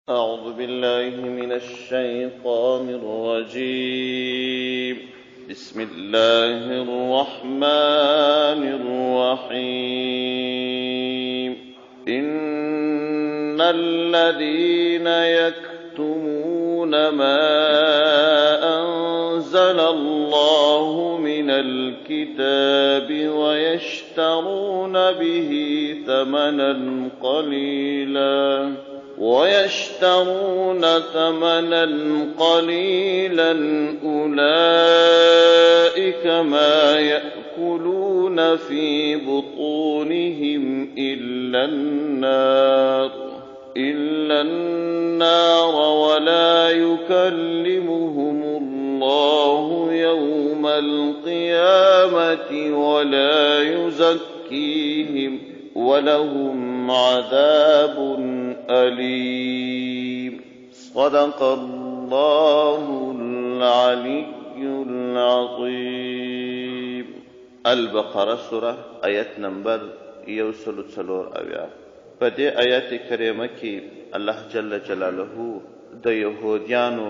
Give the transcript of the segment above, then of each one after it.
أعوذ بالله من الشيطان الرجيم. بسم الله الرحمن الرحيم. إن الذين يكتمون ما أنزل الله من الكتاب ويشترون به ثمنا قليلا أولئك ما يأكلون في بطونهم إلا النار ولا يكلمهم الله يوم القيامة ولا يزكيهم ولهم عذاب أليم. صدق الله العلي العظيم. البقره سوره، آیت نمبر 174. په دې آیت کریمه کې الله جل جلاله د یهودیانو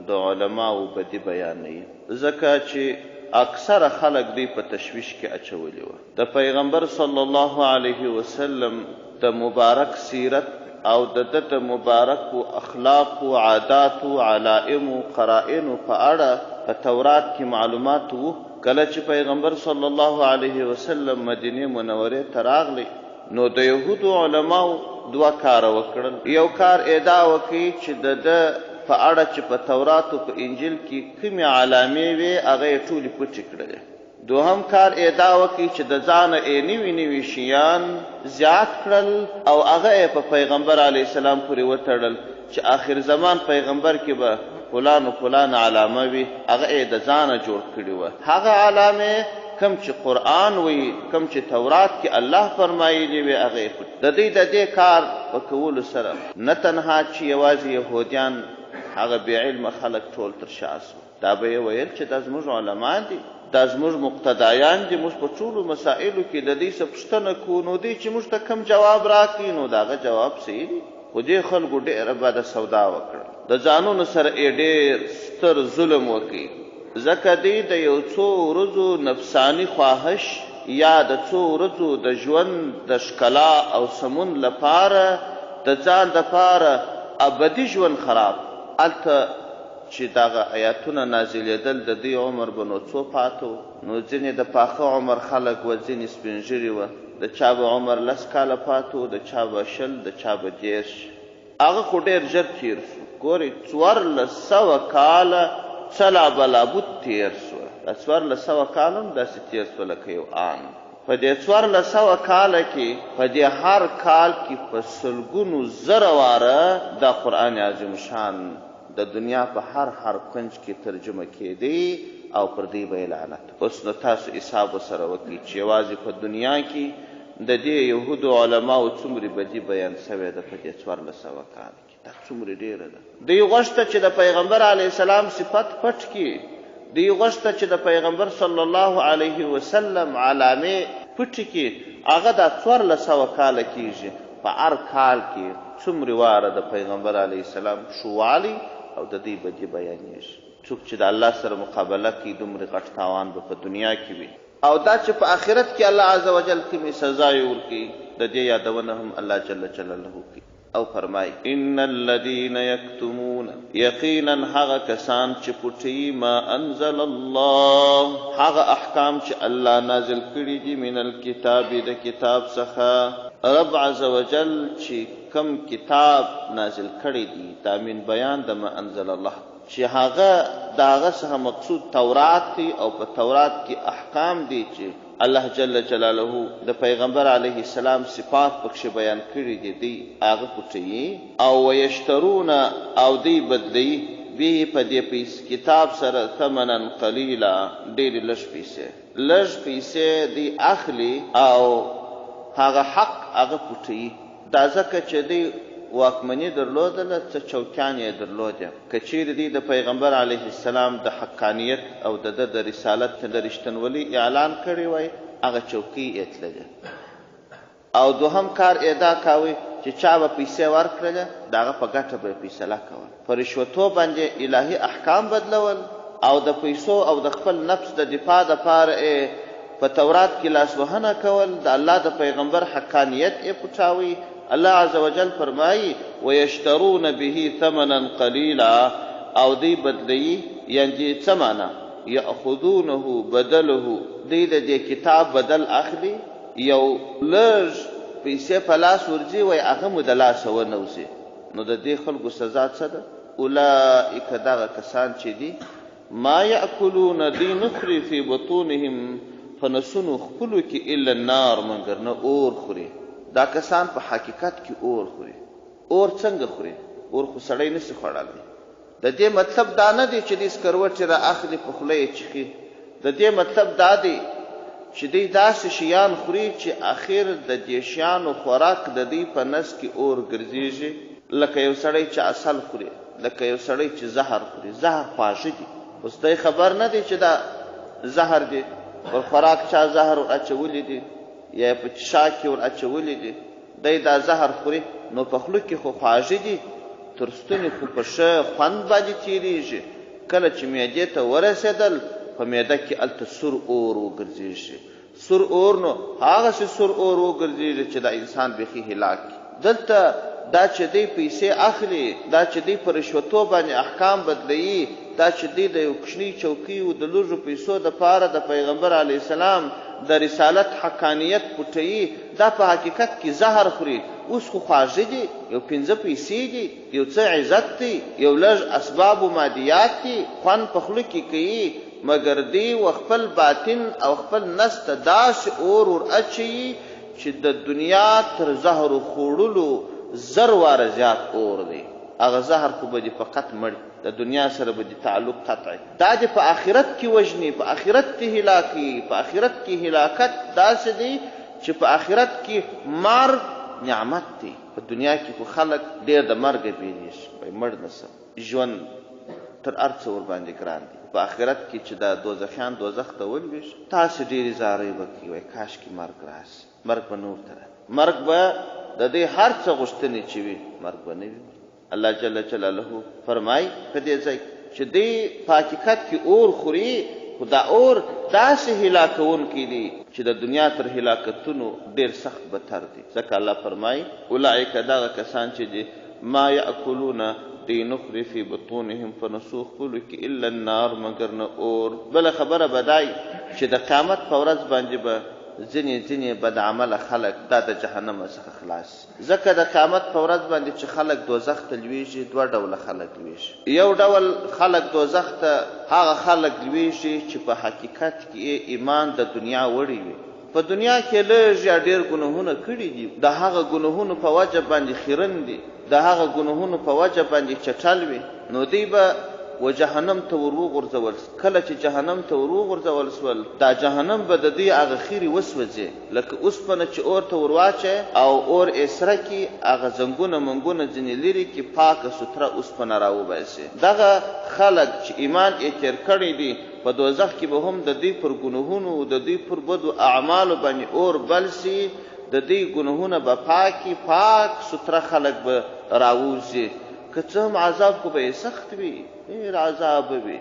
د علماو بدی بیانوي، ځکه چې اکثره خلک دوی په تشویش کې اچولي وه. د پیغمبر صلی الله علیه وسلم د مبارک سیرت او د ده د مبارکو اخلاقو، عاداتو، علائمو، قرائنو په اړه په تورات کې معلومات وو. کله چې پیغمبر صلی الله علیه وسلم مدینې منورې ته راغلی، نو د یهودو علماو دوه کاره وکړل. یو کار یې دا وکړي چې د ده په اړه چې په تورات او په انجیل کې کومې علامې وې، هغه یې ټولې پټې کړلې. دوهم کار یې دا وکړي چې د ځانه یې نوي نوي شیان زیات کړل او هغه یې په پیغمبر علیه السلام پورې وتړل چې آخر زمان پیغمبر کې به فلان و فلان علامه وي. هغه یې د ځانه جوړ کړي وه. هغه علامې کوم چې قرآن وي، کوم چې تورات کې الله فرمایلی وي، هغه یې د دوی د دې کار په کولو سره نه تنها چې یوازې یهودیان، هغه بې علمه خلک ټول تر شا سو. دا به یې ویل چې دا زموږ علما دي، دا زموږ مقتدایان دي، موږ په ټولو مسایلو کې د دوی څخه پوښتنه کوو، نو دوی چې موږ ته کوم جواب راکړي، نو د هغه جواب صحیح دی. خو دې خلکو ډېره بده سودا وکړه، د ځانونو سره یې ډېر ستر ظلم وکړي، ځکه دوی د یو څو ورځو نفساني خواهش یا د څو ورځو د ژوند د ښکلا او سمون لپاره د ځان دپاره ابدي ژوند خراب. هلته چې دغه آیاتونه نازلېدل، د دوی عمر به نو څو پاته و؟ نو ځینې د پاخه عمر خلک وه، ځینې سپین ږیري وه. د چا به عمر 10 کاله پاته و، د چا به 20، د چا به 30. هغه خو ډېر ژر تېر سو. ګورئ، 1400 کاله څه لابلابود تېر سوه. دا 1400 کاله هم داسې تېر سوه لکه یو آن. په دې 1400 کاله کې، په دې هر کال کې په سلګونو زره واره دا قرآن عظیم شان د دنیا په هر هر کنج کې ترجمه کېدی او پر دوی به یې لعنت. اوس نو تاسو حساب ورسره وکړئ چې یوازې په دنیا کې د دې یهودو علماو څومرې بدي بیان سوې ده په دې 1400 کال کې. دا څومره ډېره ده. دوی غوښته چې د پیغمبر علیه السلام صفت پټ کړي، دوی غوښته چې د پیغمبر صلی الله علیه وسلم علامې پټې کړي. هغه دا 1400 کاله کېږي، په هر کال کې څومره واره د پیغمبر علیه السلام ښووالی او د دوی بدي بیانېږي. څوک چې د الله سره مقابله کوي، دومره غټ تاوان به په دنیا کې وي او دا چې په آخرت کې الله عز وجل کومې سزا یې ورکوي، د دې یادونه هم الله جل جلاله کوي او فرمای: ان الذين يكتمون، یقینا هغه کسان چې پټي، ما انزل الله، هغه احکام چې الله نازل کړي دي، من الكتاب، د کتاب څخه. رب عز وجل چې کم کتاب نازل کړي دي، دا من بیان د ما انزل الله، چې هغه د هغه څخه مقصود تورات دی او په تورات کې احکام دي چې الله جل جلاله د پیغمبر علیه السلام صفات پکښې بیان کړي دي، دی هغه پټوي. او ویشترون، او دی بدلوي، به، په دې پیس کتاب سره، ثمنا قلیلا، ډېرې لږ پیسې. لږ پیسې دی اخلي او هغه حق هغه پټوي. دا ځکه چې دی واکمني درلودله، څه چوکیان یې درلودې. که چیرې دی د پیغمبر علیه السلام د حقانیت او د ده د رسالت د رښتینولۍ اعلان کړی وای، هغه چوکۍ یې تللې. او دوهم کار یې دا کاوه. چې چا به پیسې ورکړلې د هغه په ګټه به یې فیصله کوله. په رشوتو باندې الهي احکام بدلول او د پیسو او د خپل نفس د دفاع دپاره ئې په تورات کې لاسوهنه کول، د الله د پیغمبر حقانیت ئې پټاوی، الله عزوجل فرمايي، ویشترون به ثمنا قلیلا او دوی بدلوي، یعنې څه معنی؟ یأخذونه بدله، دوی د دې کتاب بدل اخلي، یو لږ پیسې په لاس ورځي، وایي هغه مو د لاسه ونه وځي. نو د دې خلکو سزا څه ده؟ اولئک دغه کسان چې دي، ما یأکلون دوی نه خوري فی بطونهم په نسونو خپلو کې الا النار منګر نه اور خوري. دا کسان په حقیقت کې اور خوري. اور څنګه خوري؟ اور خو سړی نه شي خوړلی. د دې مطلب دا نه دی چې دوی سکروټې را اخلي په خوله یې چښي. د دې مطلب دا دی چې دوی داسې شیان خوري چې اخر د دې شیانو خوراک د دوی په نس کې اور ګرځېږي. لکه یو سړی چې عسل خوري، لکه یو سړی چې زهر خوري. زهر خواږه دي، اوس دی خبر نه دی چې دا زهر دي، پر خوراک چا زهر ور اچولي دي یا یې په څښاک کې ور اچولي دي. دی دا زهر خوري نو په خوله کې خو خواږه دي، تر ستوني خو په ښه خوند باندې تېرېږي، کله چې معدې ته ورسېدل په معده کې هلته سور اور وګرځېږي، سور اور نو هغسې سور اور وګرځېږي چې دا انسان بېخي هلاک کړي. دلته دا چې دی پیسې اخلي، دا چې دی په رشوتو باندې احکام بدلوي، دا چې دی د یو کوچنۍ چوکۍ او د لږو پیسو دپاره د پیغمبر علیه السلام د رسالت حقانیت پټوي، دا په حقیقت کې زهر خوري، اوس خو خواږه دي، یو پنځه پیسې دي، یو څه عزت دی، یو لږ اسباب و مادیات دي، خوند په خوله کې کوي، مګر دوی و خپل باطن او خپل نس ته داسې اور ور اچوي چې د دنیا تر زهرو خوړلو زر واره زیات اور دی، هغه زهر خو به دې فقط مړ کړي، د دنیا سره به دې تعلق قطع کړي. دا دې په آخرت کې وژني، په آخرت دې هلاکوي، په آخرت کې هلاکت داسې دی چې په آخرت کې مرګ نعمت دی، په دنیا کې خو خلک ډېر د مرګه بېرېږي، وایي مړ نه شم، ژوند تر هر څه ورباندې ګران دی، په آخرت کې چې دا دوزخیان دوزخ ته ولوېږي، تاسې ډېرې زارۍ به کوئ، وایي کاشکې مرګ راشي، مرګ به نه ورته راځي، مرګ به د دوی هر څه غوښتنې چې وي، مرګ به نه وي. الله جل جلاله فرمايي په دې ځای کې چې دوی په حقیقت کې اور خوري، خو دا اور داسې هلاکوونکی دی چې د دنیا تر هلاکتونو ډېر سخت بتر دی، ځکه الله فرمايي، اولئک دغه کسان چې دي، ما یأکلون دوی نه خوري فی بطونهم په نسو خپلو کې الا النار مګر نه اور. بله خبره به دا وي چې د قیامت په ورځ باندې به ځینې ځینې بدعمله خلک دا د جهنمه څخه خلاص شي. ځکه د قیامت په ورځ باندې چې خلک دوزخ ته لویږي دوه ډوله خلک لویږي. یو ډول خلک دوزخ ته هغه خلک لویږي چې په حقیقت کې یې ایمان د دنیا وړی وي، په دنیا کې یې لږ یا ډېر ګناهونه کړي دي، د هغه ګناهونو په وجه باندې خیرن دي، د هغه ګناهونو په وجه باندې چټل وي، نو دوی به و جهنم ته ور وغورځول شي، کله چې جهنم ته ور وغورځول شول، دا جهنم به د دوی هغه خیرې وسوځي، لکه اوسپنه چې اور ته ور واچوې او اور ئې سره کړي، هغه زنګونه منګونه ځنې لرې کړي، پاکه سوتره اوسپنه راوباسي. دغه خلک چې ایمان ئې تېر کړی دی، په دوزخ کې به هم د دوی پر ګنهونو، د دوی پر بدو اعمالو باندې اور بل شي، د دوی ګنهونه به پاک کړي، پاک سوتره خلک به راووځي. که څه هم عذاب خو به یې سخت وي، ډېر عذاب به وي.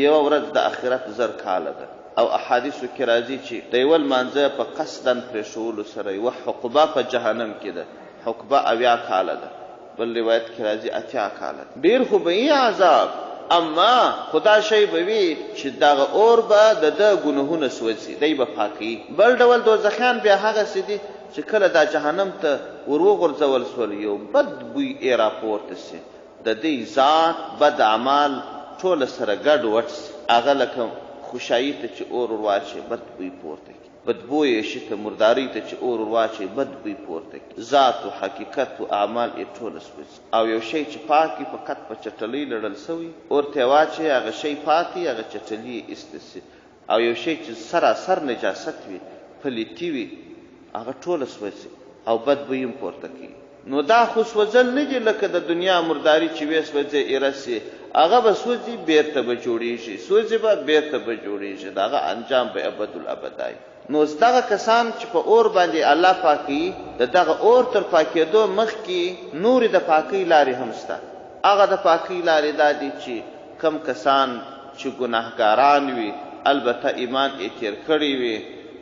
یوه ورځ د اخرت 1000 کاله ده او احادیثو کې راځي چې د یوه لمانځه په قصداً پرېښولو سره یوه حقبه په جهنم کې ده، حقبه 70 کاله ده، بل روایت کې راځي 80 کاله ده. ډېر خو به یي عذاب، اما خو دا شی به وي چې دغه اور به د ده ګنهونه سوځي، دی به پاکوي. بل ډول دوزخیان بیا هغسې دي چې کله دا جهنم ته ور وغورځول شول یو بد بوی ئې راپورته شي، د دوی ذات، بد اعمال، ټوله سره ګډ وډ شي، هغه لکه خوشايي ته چې اور ور واچوې بد بوی پورته کړي، بدبویه شي ته مردارۍ ته چې اور ور واچوې بد بوی پورته کړي، ذات و حقیقت و اعمال ئې ټوله سوځي او یو شی چې پاک وي فقط په چټلۍ لړل شوی اور ته ئې واچوې هغه شی پاتې هغه چټلي ئې ایسته شي او یو شی چې سراسر نجاست وي، پلیتي وي، هغه ټوله سوځي او بد بوی هم پورته کوي. نو دا خو سوځل نه دي لکه د دنیا مرداري چې ویې سوځې ایره شي. هغه به سوځي بېرته به جوړېږي، سوځي به بېرته به جوړېږي، د هغه انجام به ابدالابدا وي. نو اوس دغه کسان چې په اور باندې الله پاکوي، د دغه اور تر پاکېدو مخکې نورې د پاکۍ لارې هم شته. هغه د پاکۍ لارې دا دي چې کوم کسان چې ګناهګاران وي، البته ایمان ئې تېر کړی وي،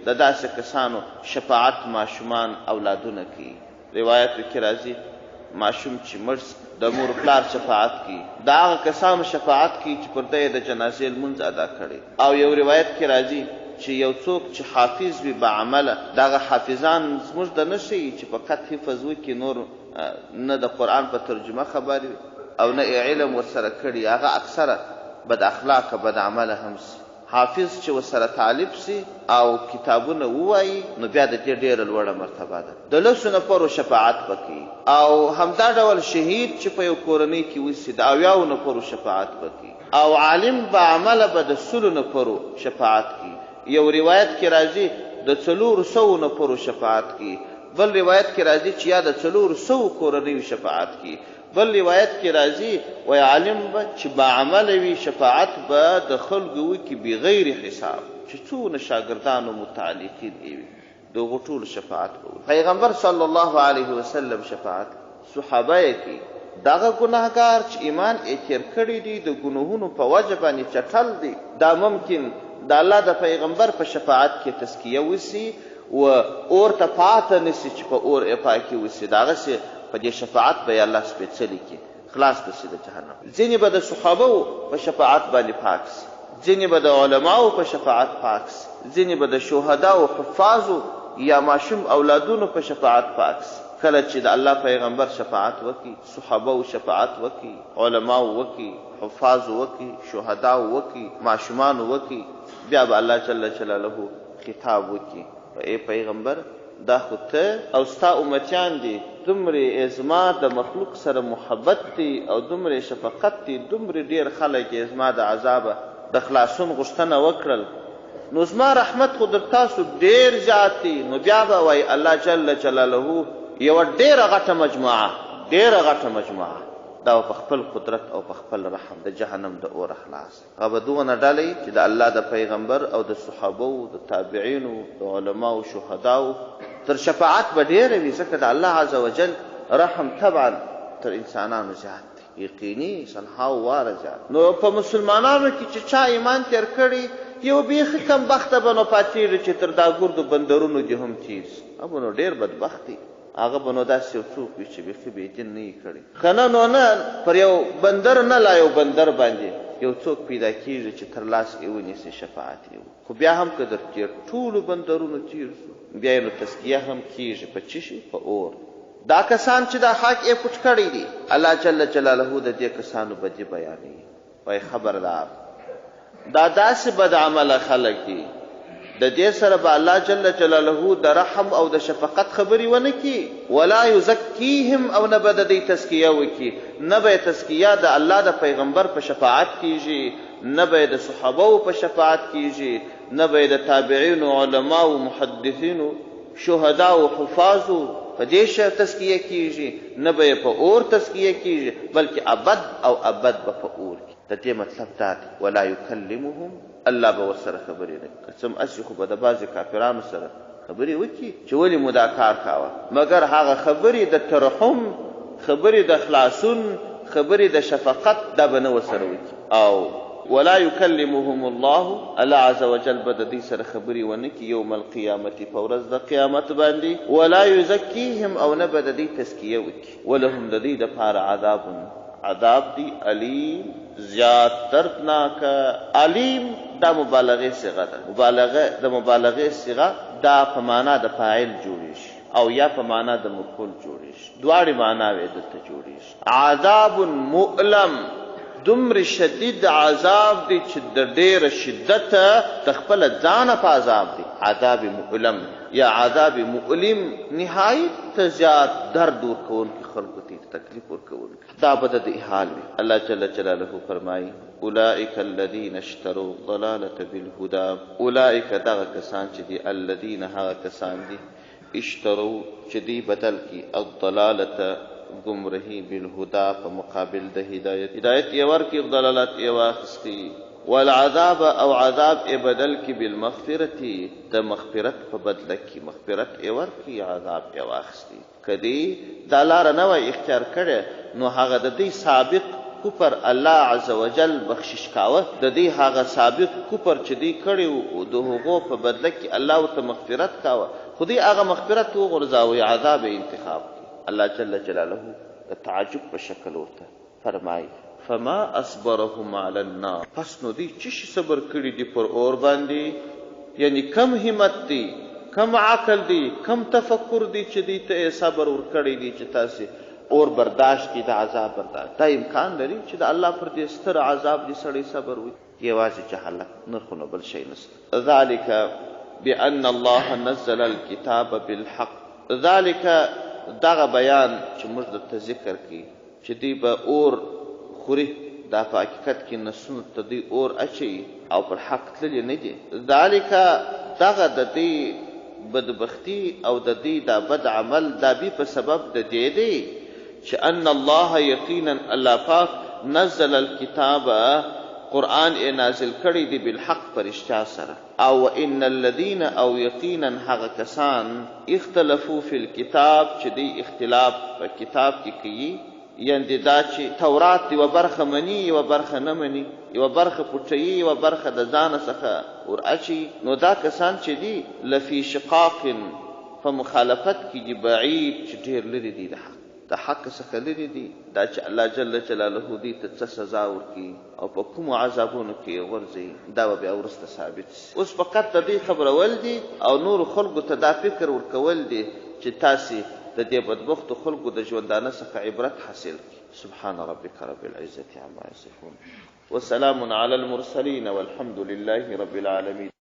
د داسې کسانو شفاعت ماشومان اولادونه کوي. روایتو کې راځي، ماشوم چې مړ شي، د مور پلار شفاعت کوي، د هغه کسانو شفاعت کوي چې پر ده یې د جنازې لمونځ ادا کړی. او یو روایت کې راځي چې یو څوک چې حافظ وي باعمله، دغه حافظان زموږ د نه ښيي چې فقط حفظ وکړي نور نه د قرآن په ترجمه خبر وي او نه یې علم ورسره کړي، هغه اکثره بد اخلاقه بد عمله هم شي. حافظ چې ورسره طالب شي او کتابونه ووايي نو بیا د دې ډېره لوړه مرتبه ده، د لسو نفرو شفاعت به کوي او همدا ډول شهید چې په یو کورنۍ کې وشي د اویاوو نفرو شفاعت به کوي او عالم باعمله به د سلو نفرو شفاعت کوي، یو روایت کې راځي د څلورو سوو نفرو شفاعت کوي، بل روایت کې راځي چې یا د څلورو سوو کورنیو شفاعت کوي. بل روایت کې راځي وایي عالم به چې باعمله وي شفاعت به د خلکو وکړي بغیر حساب چې څونه شاګردان او متعلقین ئې وي د هغو ټولو شفاعت به وکړي. پیغمبر صلی الله علیه وسلم شفاعت کوي، صحابه ئې کوي، دغه ګناهګار چې ایمان ئې تېر کړی دی د ګناهونو په وجه باندې چټل دی دا ممکن د الله د پیغمبر په شفاعت کې تزکیه وشي و اور ته پاته نه شي چې په اور ئې پاکي وشي دغسې په دې شفاعت به یې الله سپېڅلي کړي، خلاص به شي د جهنم. ځینې به د صحابه وو په شفاعت باندې پاک شي، ځینې به د علماوو په شفاعت پاک شي، ځینې به د شهداوو، حفاظو یا ماشوم اولادونو په شفاعت پاک شي. کله چې د الله پیغمبر شفاعت وکړي، صحابه وو شفاعت وکړي، علماوو وکړي، حفاظو وکړي، شهداوو وکړي، ماشومانو وکړي، بیا به الله جل جلاله خطاب وکړي، ای پیغمبر! دا خو ته او ستا امتیان دي، دومرې ئې زما د مخلوق سره محبت دی او دومرې شفقت دی، دومرې ډېر خلک ئې زما د عذابه د خلاصون غوښتنه وکړل، نو زما رحمت خو در تاسو ډېر زیات دی، نو بیا به وایي الله جل جلاله یوه ډېره غټه مجموعه، ډېره غټه مجموعه، دا به په خپل قدرت او په خپل رحم د جهنم د اوره خلاصه. هغه به دونه ډله وي چې د الله د پیغمبر او د صحابه وو، د تابعینو، د علماوو، شهداوو تر شفاعت به ډېره وي، ځکه د الله عزوجل رحم طبعا تر انسانانو زیات دی، یقیني سلهاوو واره زیات. نو په مسلمانانو کې چې چا ایمان تېر کړی، یو بیخي کمبخته به نو پاتېږي چې تر دا ګردو بندرونو دې هم تېر شي، هغه به نو ډېر بدبخت وي. هغه به نو داسې یو څوک وي چې بیخي به یې دین نه وي کړی. که نه نو نه پر یو بندر نه لا یو بندر باندې یو څوک پیدا کیږي چې تر لاس ئې ونیسي شفاعت ئې وکړي. خو بیا هم که در تېر ټولو بندرونو تېر شو بیا یې نو تزکیه هم کیږي په څه شي؟ په اور. دا کسان چې دا خاک ئې پټ کړی دی الله جل جلاله د دې کسانو بدي بیانوي. وایي خبردار! دا داسې بد عمله خلک دي، د دې سره به الله جل جلاله د رحم او د شفقت خبرې ونه کړي، ولا یزکیهم او نه به د دوی تزکیه وکړي، نه به یې تزکیه د الله د پیغمبر په شفاعت کیږي، نه به یې د صحابه وو په شفاعت کیږي، نه به یې د تابعینو، علماوو، محدثینو، شهداوو، حفاظو په دې تزکیه کیږي، نه به یې په اور تزکیه کیږي، بلکې ابد او ابد به په اور کې. د دې مطلب دا دی، ولا یکلمهم، الله به ورسره خبرې نه کوي، که څه هم هسې خو به د بعضې کافرانو سره خبرې وکړي چې ولې مو دا کار کاوه، مګر هغه خبرې د ترحم، خبرې د خلاصون، خبرې د شفقت دا به نه ورسره وکړي. او ولا یکلمهم الله، الله عزوجل به د دوی سره خبرې ونه کړي، یوم القیامة په ورځ د قیامت باندې، ولا یزکیهم او نه به د دوی تزکیه وکړي، ولهم د دوی دپاره عذاب عذاب دی الیم زیات دردناک، الیم دا مبالغې صیغه ده، مبالغه د مبالغې صیغه دا په معنی د فاعل جوړیږي او یا په معنی د مفعول جوړیږي، دواړې معناوې دلته جوړیږي. عذاب مؤلم دومره شدید عذاب دی چې د ډیره شدته د خپله ځانه په عذاب دی، عذاب مؤلم یا عذاب مؤلم نهایت زیات درد ورکوونکی خلکو ته تکلیف ورکوونکی دا به د دوی حال وي. الله جل جلاله فرمايي، اولئک الذین اشتروا الضلالة بالهدی، اولئک دغه کسان چې دي، الذین هغه کسان دي، اشتروا چې دوی بدل کړي، الضلالة ګمرهي بالهدی په مقابل د هدایت، هدایت یې ورکړي خو ضلالت یې واخیستی، والعذاب او عذاب یې بدل کړي بالمغفرة د مغفرت په بدله کې، مغفرت یې ورکړي عذاب یې واخیستی. که دوی دا لاره نه وای اختیار کړې نو هغه د دوی سابق کفر الله عزوجل بخشش کاوه، د دوی هغه سابق کفر چې دوی کړی وو د هغو په بدله کې الله ورته مغفرت کاوه، خو دوی هغه مغفرت وغورځاوه عذاب یې انتخاب کړ. الله جل جلاله د تعجب په شکل ورته فرمايي. فما اصبرهم علی النار، پس نو دوی څه شي صبر کړي دي پر اور باندې؟ یعنې کوم همت دی، کوم عقل دی، کوم تفکر دی چې دوی ته یې صبر ورکړی دی چې تاسې اور برداشت کړئ، د عذاب برداشت، دا امکان لري چې د الله پر دې ستر عذاب دې سړی صبر وکړي؟ یوازې جهالت، نور خو نو بل شی نشته. ذلک بأن الله نزل الکتاب بالحق، ذلک دغه بیان چې موږ درته ذکر کړ چې دوی به اور خوري، دا په حقیقت کې نسونو ته دوی اور اچوي او پر حق تللي نه دي. ذلک دغه د دوی بدبختي او د دوی دا بد عمل دا بی په سبب د دې دی چې ان الله یقینا الله پاک نزل الکتاب قرآن ئې نازل کړی دی بالحق په رښتیا سره او وان الذین او یقینا هغه کسان اختلفو فی الکتاب چې دوی اختلاف په کتاب کې کوي یندې دا چې تورات یوه برخه مني یوه برخه نه مني یوه برخه پټوي یوه برخه د ځانه څخه ور اچوي نو دا کسان چې دي لفی شقاق په مخالفت کې دي بعید چې ډېر لرې دي د حق د حق څخه لرې دي، دا چې الله جل جلاله دوی ته څه سزا ورکړي او په کومو عذابونو کې یې غورځوي دا به بیا وروسته ثابت شي. اوس فقط د دوی خبرول دي او نورو خلکو ته دا فکر ورکول دي چې تاسې د دې بدبختو خلکو د ژوندانه څخه عبرت حاصل کړئ. سبحان ربک رب العزة عما یصفون وسلام علی المرسلین والحمد لله رب العالمین.